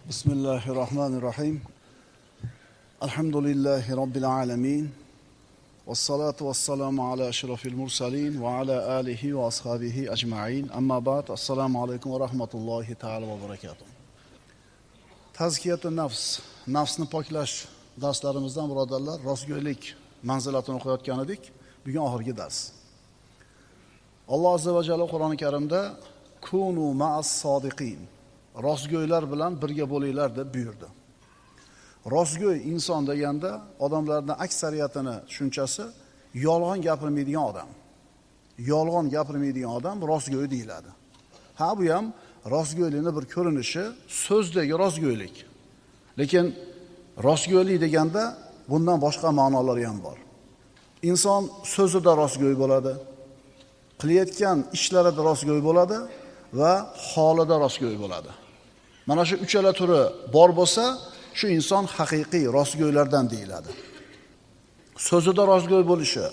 Bismillahirrohmanirrohim. Alhamdulillahi robbil alamin. Vassalatu vassalamu ala ashrafil mursalin va ala alihi va ashabihi ajma'in. Amma ba'd. Assalomu alaykum va rahmatullohi ta'ala va barakatuh. Tazkiyatun nafs, nafsni poklash darslarimizdan birodarlar, rostgo'ylik manzilatini o'qiyotgan edik. Bugun oxirgi dars. Alloh azza va jalla Qur'oni Karimda kunu ma'as sodiqin, rostgo'ylar bilan birga bo'linglar deb buyurdi. Rostgo'y inson deganda odamlarning aksariyatini tushunchasi yolg'on gapirmaydigan odam. Yolg'on gapirmaydigan odam rostgo'y deyiladi. Ha, bu ham rostgo'ylikning bir ko'rinishi, so'zdagi rostgo'ylik. Lekin rostgo'ylik deganda bundan boshqa ma'nolari ham bor. Inson so'zida rostgo'y bo'ladi, qilayotgan ishlarida rostgo'y bo'ladi va holida rostgo'y bo'ladi. Mana shu uchala turi bor bo'lsa, shu inson haqiqiy rostgo'ylardan deyiladi. So'zida rostgo'y bo'lishi,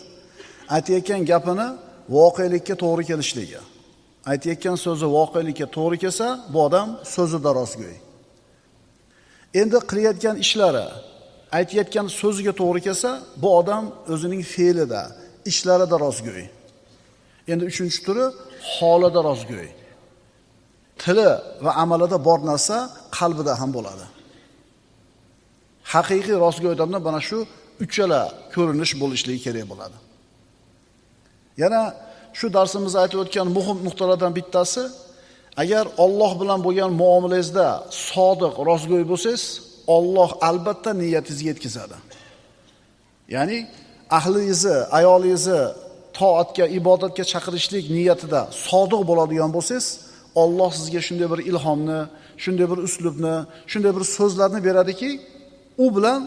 aytayotgan gapini voqelikka to'g'ri kelishligi. Aytayotgan so'zi voqelikka to'g'ri kelsa, bu odam so'zida rostgo'y. Endi qilayotgan ishlari aytayotgan so'ziga to'g'ri kelsa, bu odam o'zining fe'lida, ishlarida rostgo'y. Endi uchinchi turi holida rostgo'y. Tili va amalida bor narsa qalbida ham bo'ladi. Haqiqiy rostgo'y odamda mana shu uchala ko'rinish bo'lishligi kerak bo'ladi. Yana shu darsimizda aytib o'tgan muhim nuqtalardan bittasi, agar Alloh bilan bo'lgan muomalangizda sodiq, rostgo'y bo'lsangiz, Alloh albatta niyatingizga yetkazadi. Ya'ni ahlingizni, ayolingizni toatga, ibodatga chaqirishlik niyatida sodiq bo'ladigan bo'lsangiz, Alloh sizga shunday bir ilhomni, shunday bir uslubni, shunday bir so'zlarni beradiki, u bilan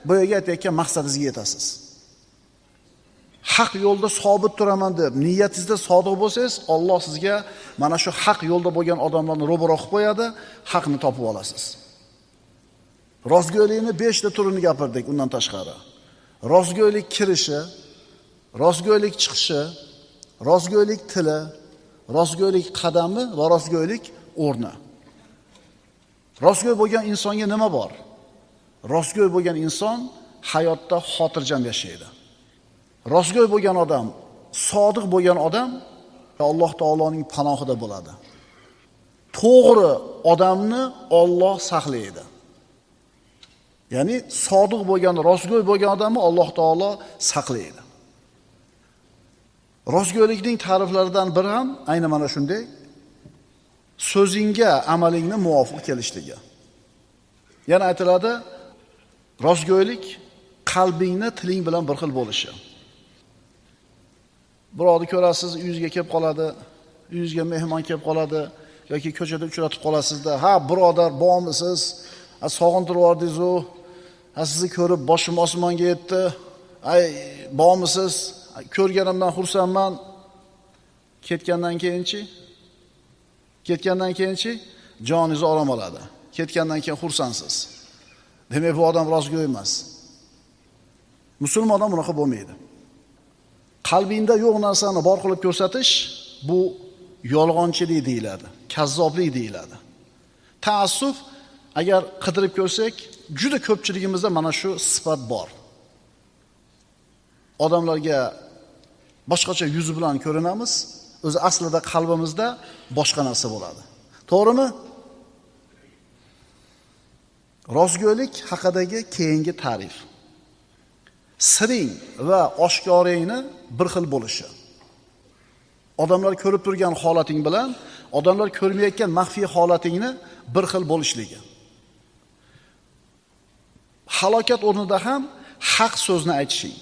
boyaga aytayotgan maqsadingizga yetasiz. Haq yo'lda sobit turaman deb niyatingizda sodiq bo'lsangiz, Alloh sizga mana shu haq yo'lda bo'lgan odamlarni ro'baro qilib qo'yadi, haqni topib olasiz. Rostgo'ylikni 5 ta turini gapirdik undan tashqari. Rostgo'ylik kirishi, rostgo'ylik chiqishi, rostgo'ylik tili, rostgo'ylik qadami va rostgo'ylik o'rni. Rostgo'y bo'lgan insonga nima bor? Rostgo'y bo'lgan inson hayotda xotirjam yashaydi. Rostgo'y bo'lgan odam, sodiq bo'lgan odam Alloh taoloning panohida bo'ladi. To'g'ri odamni Alloh saqlaydi. Ya'ni sodiq bo'lgan, rostgo'y bo'lgan odamni Alloh taolo saqlaydi. Rostgo'ylikning ta'riflaridan biri ham ayni mana shunday, so'zingga amalingni muvofiq kelishligi. Yana aytiladi, rostgo'ylik qalbingni tiling bilan bir xil bo'lishi. Birovni ko'rasiz, uyingizga kelib qoladi, uyingizga mehmon kelib qoladi yoki ko'chada uchratib qolasizda, ha birodar, bormisiz? Ha sog'intirib yubordingiz-u, ha sizni ko'rib boshim osmonga yetdi. Ay bormisiz? Ko'rganimdan xursandman. Ketgandan keyinchi? Ketgandan keyinchi joningiz orom oladi. Ketgandan keyin xursandsiz. Demak, bu odam rostgo'y emas. Musulmon odam bunaqa bo'lmaydi. Qalbingda yo'q narsani bor qilib ko'rsatish bu yolg'onchilik deyiladi, kazzoblik deyiladi. Taassuf, agar qidirib ko'rsak, juda ko'pchiligimizda mana shu sifat bor. Odamlarga boshqacha yuzi bilan ko'rinamiz, o'zi aslida qalbimizda boshqa narsa bo'ladi. To'g'rimi? Rostgo'ylik haqidagi keyingi ta'rif. Siring va oshkoringni bir xil bo'lishi. Odamlar ko'rib turgan holating bilan odamlar ko'rmayotgan maxfiy holatingni bir xil bo'lishligi. Halokat o'rnida ham haq so'zni aytishing.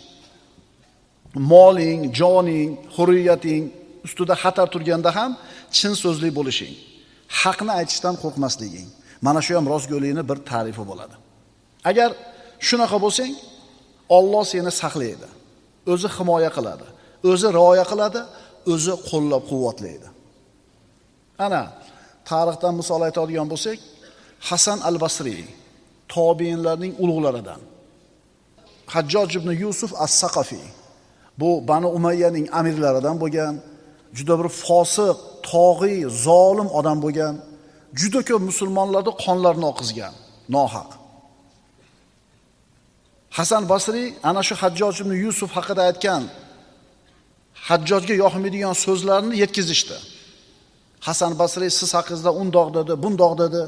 Moling, joning, hurriyating ustida xatar turganda ham chin so'zli bo'lishing. Haqni aytishdan qo'rqmasliging. Mana shu ham rostgo'ylikning bir ta'rifi bo'ladi. Agar shunaqa bo'lsang, Alloh seni saqlaydi. O'zi himoya qiladi, o'zi rioya qiladi, o'zi qo'llab-quvvatlaydi. Ana tarixdan misol aytadigan bo'lsak, Hasan al-Basri tobiinlarning ulug'laridan. Hajjoj ibn Yusuf as-Saqafi bu Banu Umayyaning amirlaridan bo'lgan, juda bir fosiq, tog'iy, zolim odam bo'lgan. Juda ko'p musulmonlarning qonlarini oqizgan, nohaq. Hasan Basriy ana shu Hajjoj ibn Yusuf haqida aytgan Hajjojga yoqmaydigan so'zlarni yetkazishdi. Hasan Basriy siz haqingizda undoq dedi, bundoq dedi.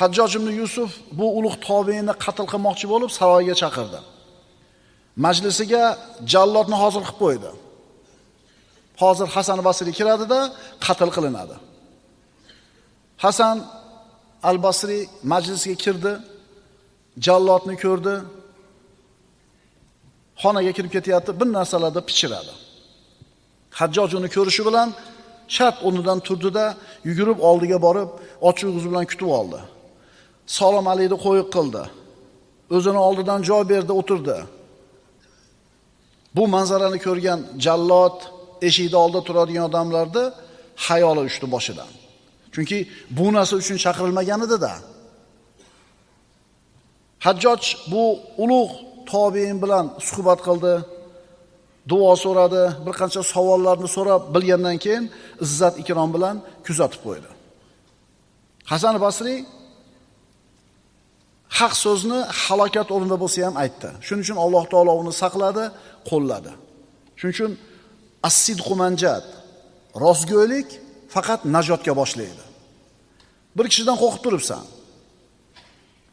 Hajjoj ibn Yusuf bu ulug' tobiinni qatl qilmoqchi bo'lib saroyga chaqirdi. Majlisiga jallodni hozir qilib qo'ydi. Hozir Hasan Basriy kiradida qatl qilinadi. Hasan al-Basriy majlisga kirdi, jallodni ko'rdi. Xonaga kirib ketyapti, bir narsalarni pichiradi. Hajjoj uni ko'rishi bilan shart o'rnidan turdi-da, yugurib oldiga borib, ochiq yuzi bilan kutib oldi. Salom alayni qo'yiq qildi. O'zini oldidan joy berdi, o'tirdi. Bu manzarani ko'rgan jallod, eshikda oldida turadigan odamlarni xayoli uchdi boshidan. Chunki bu narsa uchun chaqirilmagan edi-da. Hajjoj bu ulug' tobiin bilan suhbat qildi, duo so'radi, bir qancha savollarni so'rab bilgandan keyin izzat ikrom bilan kuzatib qo'ydi. Hasan Basriy haq so'zni halokat o'rnida bo'lsa ham aytdi. Shuning uchun Alloh taolo uni saqladi, qo'lladi. Shuning uchun as-sidqu manjat, rostgo'ylik faqat najotga boshlaydi. Bir kishidan qo'rqib turibsan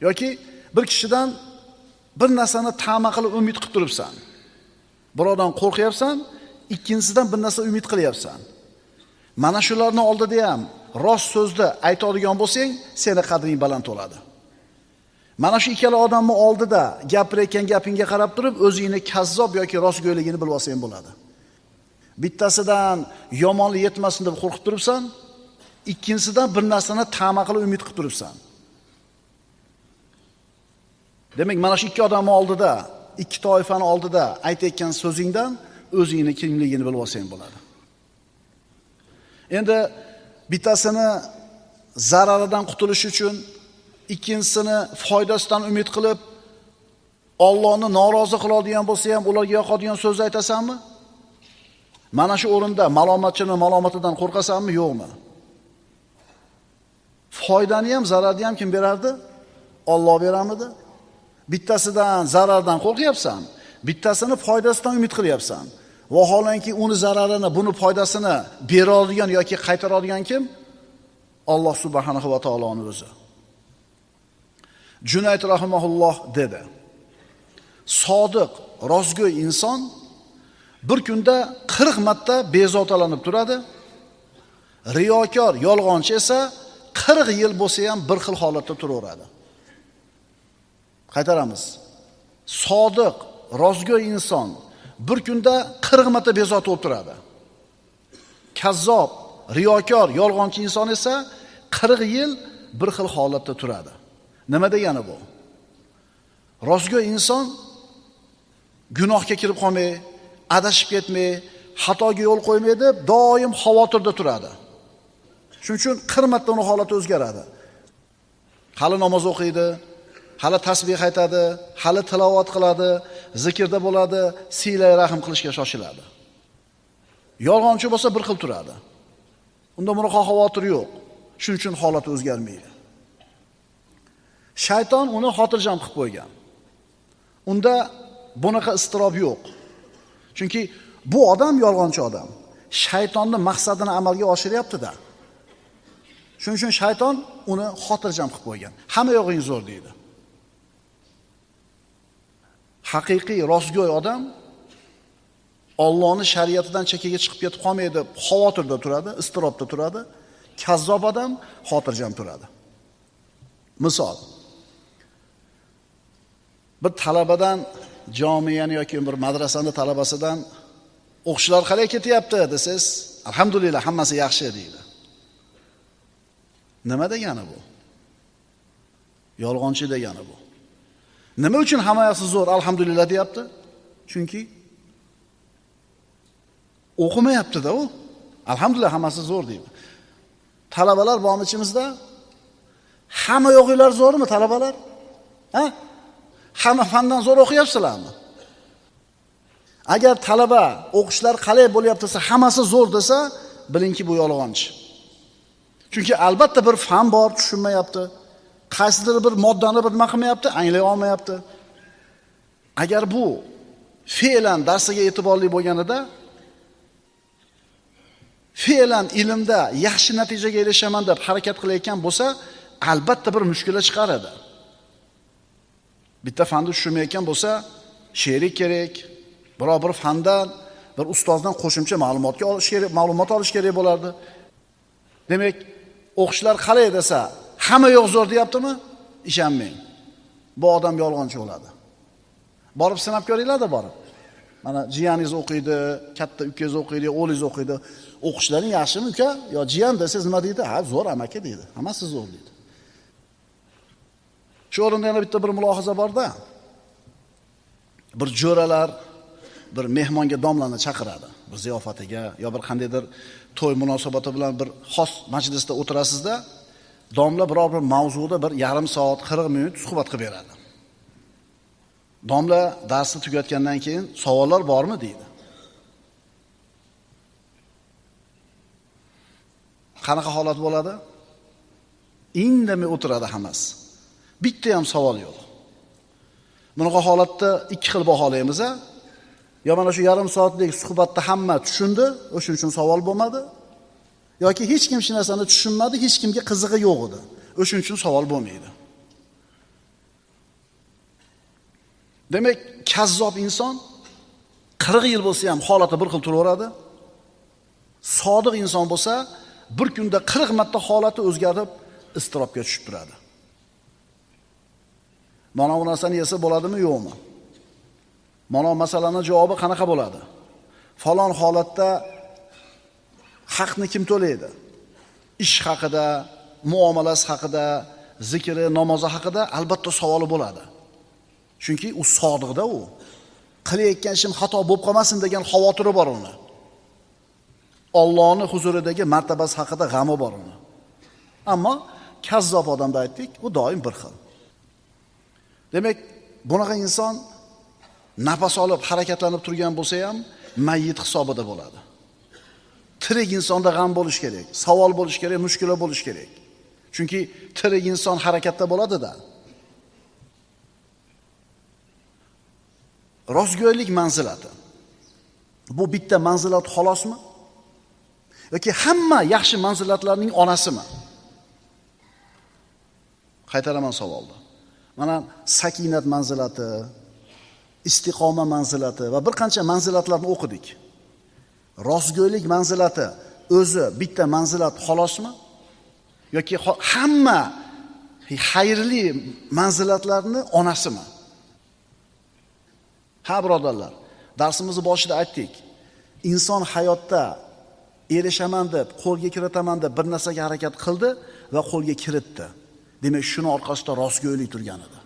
yoki bir kishidan bir narsani ta'ma qilib umid qilib turibsan. Birovdan qo'rqyapsan, ikkinchisidan bir narsa umid qilyapsan. Mana shularning oldida ham rost so'zni aytadigan bo'lsang, seni qadring baland bo'ladi. Mana shu ikkala odamning oldida gapirayotgan gapingga qarab turib, o'zingni kazzob yoki rostgo'yligini bilib olsang bo'ladi. Bittasidan yomonlik yetmasin deb qo'rqib turibsan, ikkinchisidan bir narsani ta'ma qilib umid qilib turibsan. Demak, mana shu ikki odamning oldida, ikki toifaning oldida aytayotgan so'zingdan o'zingni kimligini bilib olsang bo'ladi. Endi bittasini zararidan qutulish uchun, ikkinchisini foydasidan umid qilib, Allohni norozi qiladigan bo'lsa ham ularga yoqadigan so'z aytasanmi? Mana shu o'rinda malomatchini malomatidan qo'rqasanmi, yo'qmi? Foydani ham, zararni ham kim berardi? Alloh beramidi? Bittasidan zarardan qo'rqyapsan, bittasini foydasidan umid qilyapsan. Vaholanki uni zararini, buni foydasini beradigan yoki qaytaradigan kim? Alloh subhanahu va taoloning o'zi. Junayd rahimahulloh dedi: Sodiq, rostgo'y inson bir kunda 40 marta bezovtalanib turadi. Riyokor, yolg'onchi esa 40 yil bo'lsa ham bir xil holatda turaveradi. Qaytaramiz. Sodiq, rostgo'y inson bir kunda 40 marta bezovta bo'lib turadi. Kazzob, riyokor, yolg'onchi inson esa 40 yil bir xil holatda turadi. Nima degani bu? Rostgo'y inson gunohga kirib qolmay, adashib ketmay, xatoga yo'l qo'ymay deb doim xavotirda turadi. Shuning uchun 40 marta uning holati o'zgaradi. Hali namoz o'qiydi, hali tasbih aytadi, hali tilovat qiladi, zikrda bo'ladi, silay rahm qilishga shoshiladi. Yolg'onchi bo'lsa bir xil turadi. Unda bunaqa xavotir yo'q. Shuning uchun holati o'zgarmaydi. Shayton uni xotirjam qilib qo'ygan. Unda bunaqa iztirob yo'q. Chunki bu odam yolg'onchi odam. Shaytonning maqsadini amalga oshiryapti-da. Shuning uchun shayton uni xotirjam qilib qo'ygan. Hamma yo'g'ing zo'r deydi. Haqiqiy rostgo'y odam Allohning shariatidan chekkaga chiqib ketib qolmaydi, xavotirda turadi, iztirobda turadi. Kazzob odam xotirjam turadi. Misol, bir talabadan jomiyani yoki bir madrasani talabasidan o'qishlar qalay ketyapti desangiz, alhamdulillah hammasi yaxshi deydi. Nima degani bu? Yolg'onchi degani bu. Nima uchun hammasi zo'r, alhamdulillah deyapti? Chunki o'qimayapti-da u. Alhamdulillah hammasi zo'r deydi. Talabalar bormi ichimizda? Hamma yo'qinglar zo'rmi talabalar? Ha? Hamma fandan zo'r o'qiyapsizlarmi? Agar talaba o'qishlar qalay bo'lyapti desa, hammasi zo'r desa, bilingki bu yolg'onchi. Chunki albatta bir fan bor, tushunmayapti. Qaysidir bir moddani bir nima qilmayapti, anglay olmayapti. Agar bu fe'lan darsiga e'tiborli bo'lganida, fe'lan ilmda yaxshi natijaga erishaman deb harakat qilayotgan bo'lsa, albatta bir mushkula chiqar edi. Bitta fanni tushunmayotgan bo'lsa, sherik kerak, biror bir fandan, bir ustozdan qo'shimcha ma'lumotga olish kerak, ma'lumot olish kerak bo'lardi. Demak, o'qishlar qalay desa, hamma yo'q zo'r deyaptimi? Ishonmang. Bu odam yolg'onchi bo'ladi. Borib sinab ko'ringlar-da borib. Mana jiyaningiz o'qiydi, katta ukangiz o'qiydi, o'g'lingiz o'qiydi. O'qishlaring yaxshimi uka? Yo jiyan desangiz nima deydi? Ha, zo'r amaki deydi. Hammasi zo'r deydi. Shu o'rinda yana bitta bir mulohaza bor-da. Bir jo'ralar bir mehmonga domlani chaqiradi. Bir ziyofatiga yo bir qandaydir to'y munosabati bilan bir xos majlisda o'tirasizda, domla biror bir mavzuda bir yarim soat, 40 minut suhbat qilib beradi. Domla darsni tugatgandan keyin savollar bormi deydi. Qanaqa holat bo'ladi? Indamay o'tiradi hammasi. Bitta ham savol yo'q. Bunaqa holatda ikki xil baholaymiz a. Yo mana shu yarim soatlik suhbatda hamma tushundi, o'shuning uchun savol bo'lmadi. Yoki hech kim shu narsani tushunmadi, hech kimga qizig'i yo'q edi. O'shuning uchun savol bo'lmaydi. Demak, kazzob inson 40 yil bo'lsa ham holati bir xil turaveradi. Sodiq inson bo'lsa, bir kunda 40 marta holati o'zgarib, iztirobga tushib turadi. Mana bu narsani yesa bo'ladimi, yo'qmi? Mana masalaning javobi qanaqa bo'ladi? Falon holatda haqni kim to'laydi? Ish haqida, muomalasi haqida, zikri, namozi haqida albatta savoli bo'ladi. Chunki u sodiqda u. Qilayotgan ishim xato bo'lib qolmasin degan xavotiri bor uni. Allohning huzuridagi martabasi haqida g'ami bor uni. Ammo kazzob odamda aytdik, u doim bir xil. Demak, bunaqa inson nafas olib harakatlanib turgan bo'lsa ham mayyit hisobida bo'ladi. Tirik insonda g'am bo'lish kerak, savol bo'lish kerak, mushkula bo'lish kerak. Chunki tirik inson harakatda bo'ladi-da. Rostgo'ylik manzilati. Bu bitta manzilat xolosmi? Yoki hamma yaxshi manzilatlarning onasimi? Qaytaraman savolni. Mana sakinat manzilati, istiqoma manzilati va bir qancha manzilatlarni o'qidik. Rostgo'ylik manzilati o'zi bitta manzilat xolosmi? Yoki hamma xayrli manzilatlarni onasimi? Ha, birodarlar, darsimizni boshida aytdik. Inson hayotda erishaman deb, qo'lga kiritaman deb bir narsaga harakat qildi va qo'lga kiritdi. Demak, shuni orqasida rostgo'ylik turgan edi.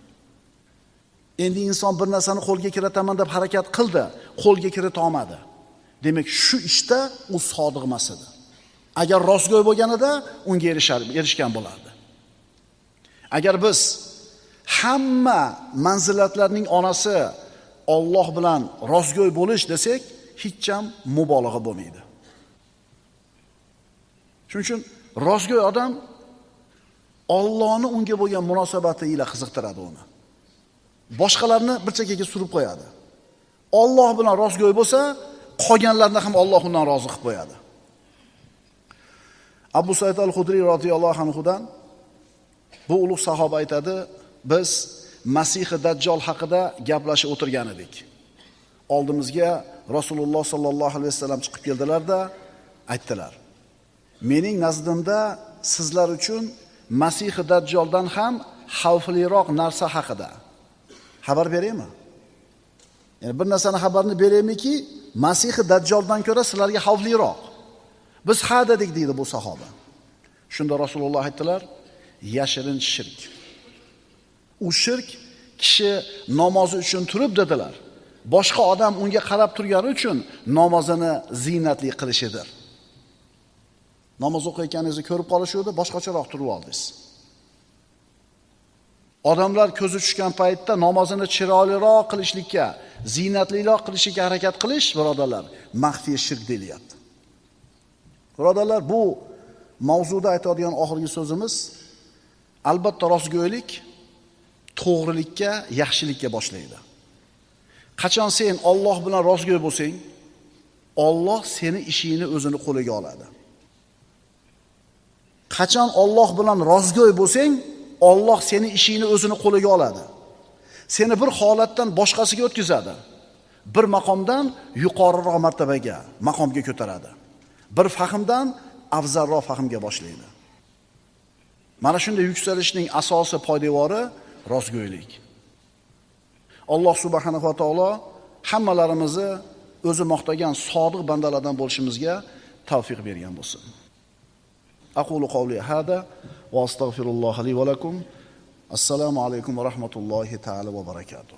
Endi inson bir narsani qo'lga kiritaman deb harakat qildi, qo'lga kirita olmadi. Demak, shu ishda u sodiq emas edi. Agar rostgo'y bo'lganida unga erishgan bo'lardi. Agar biz hamma manzilatlarning onasi Alloh bilan rostgo'y bo'lish desak, hech ham mubolag'a bo'lmaydi. Shuning uchun rostgo'y odam Allohni unga bo'lgan munosabati ila qiziqtiradi uni. Boshqalarni bir chekkaga surib qo'yadi. Alloh bilan rostgo'y bo'lsa, qolganlarni ham Alloh undan rozi qilib qo'yadi. Abu Said al-Hudriy radhiyallohu anhudan bu ulug' sahoba aytadi, biz Masihi Dajjal haqida gaplashib o'tirgan edik. Oldimizga Rasululloh sallallohu alayhi vasallam chiqib keldilar-da, aytdilar: "Mening nazdimda sizlar uchun Masihi Dajjoldan ham xavfliroq narsa haqida xabar beraymi? Ya'ni bir narsani xabarini beraymiki, Masihi Dajjoldan ko'ra sizlarga xavfliroq." Biz ha dedik, deydi bu sahoba. Shunda Rasululloh aytdilar: "Yashirin shirk. U shirk kishi namozi uchun turib dedilar. Boshqa odam unga qarab turgani uchun namozini ziynatli qilishidir." Namoz o'qiyotganingizni ko'rib qolishuvdi, boshqacharoq turib oldingiz. Odamlar ko'zi tushgan paytda namozini chiroyliroq qilishlikka, ziynatliroq qilishga harakat qilish, birodarlar, maxfiy shirk deyilyapti. Birodarlar, bu mavzuda aytadigan oxirgi so'zimiz, albatta rostgo'ylik to'g'rilikka, yaxshilikka boshlaydi. Qachon sen Alloh bilan rostgo'y bo'lsang, Alloh seni ishingni o'zini qo'liga oladi. Qachon Alloh bilan rostgo'y bo'lsang, Alloh seni ishingni o'zini qo'liga oladi. Seni bir holatdan boshqasiga o'tkazadi. Bir maqomdan yuqoriroq martabaga, maqomga ko'taradi. Bir fahmdan afzalroq fahmga boshlaydi. Mana shunday yuksalishning asosi, poydevori rostgo'ylik. Alloh subhanahu va taolo hammalarimizni o'zi maqtagan sodiq bandalardan bo'lishimizga tavfiq bergan bo'lsin. Aqulu qawli hada va astagfirulloha li va lakum. Assalomu alaykum va rahmatullohi ta'ala va barakatuh.